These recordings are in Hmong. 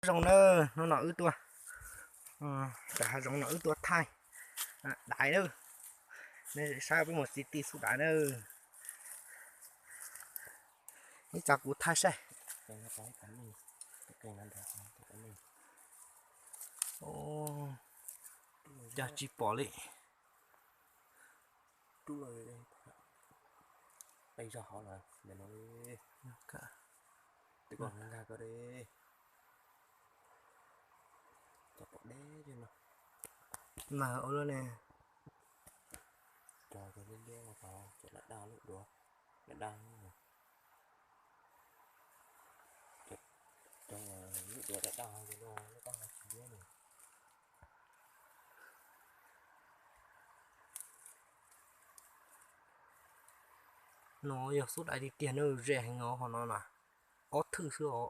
Zoo nawb, hnub no wb tuaj, tam hav zoov no wb tuaj thaij daiv nawb. Nej saib peb mus txiv ti xub daiv nawb. Ib txag kuv thaij saib. Cog tsis pom li. Qe zog hauv lawm ntawm no li. Twb kom nkag ko li. Cov pom deb li no. Mas ua luaj ne. Cov liab liab tod, cov daj daj lub duav, daj daj. Cov lub duav daj daj li no, lub taub hau tsis liab li. No yog xub daiv tiag tiag na, ze heev os, qhov no na. Ob thwj xwb os.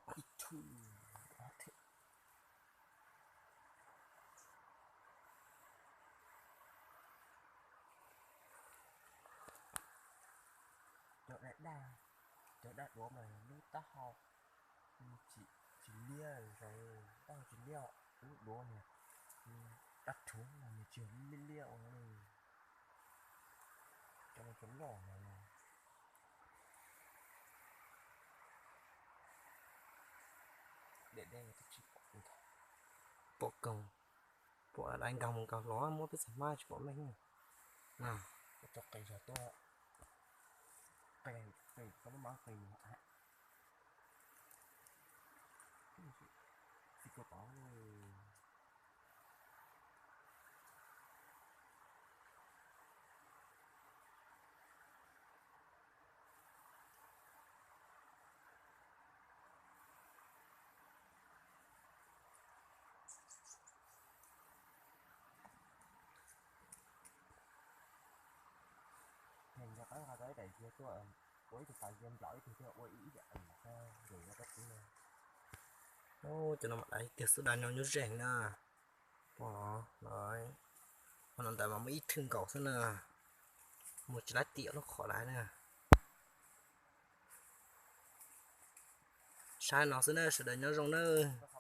Cov daj daj, cov daj duav mas lub taub hau tsis liab, zoo taub hau tsis liab, lub duav mas daj rhuv mas nws tsis yog liab liab ua li. Cov no cov loj mas deb deb tsis pom. Pom koog, pom daiv nkag mus nkag los muab peb txag hmab tsis pom meej. Tso qe zog tuaj, qe, qe koj lub mab qe mus. Txij kua tod. Nco qab nqa tau ib daim cia tuaj, ua ib tug pas cia nplaum ib tug tuaj ua ib yam nkaus rau kuv no. Cov no mas daiv tiag xwb, daiv no nyuaj zeeg na. Pom no, no ntawd mas muaj ib thwj nkaus xwb na. Mus tsis laib tim lub qhov daiv na. Saib no xwb na, sawv daws nyob zoo nawb.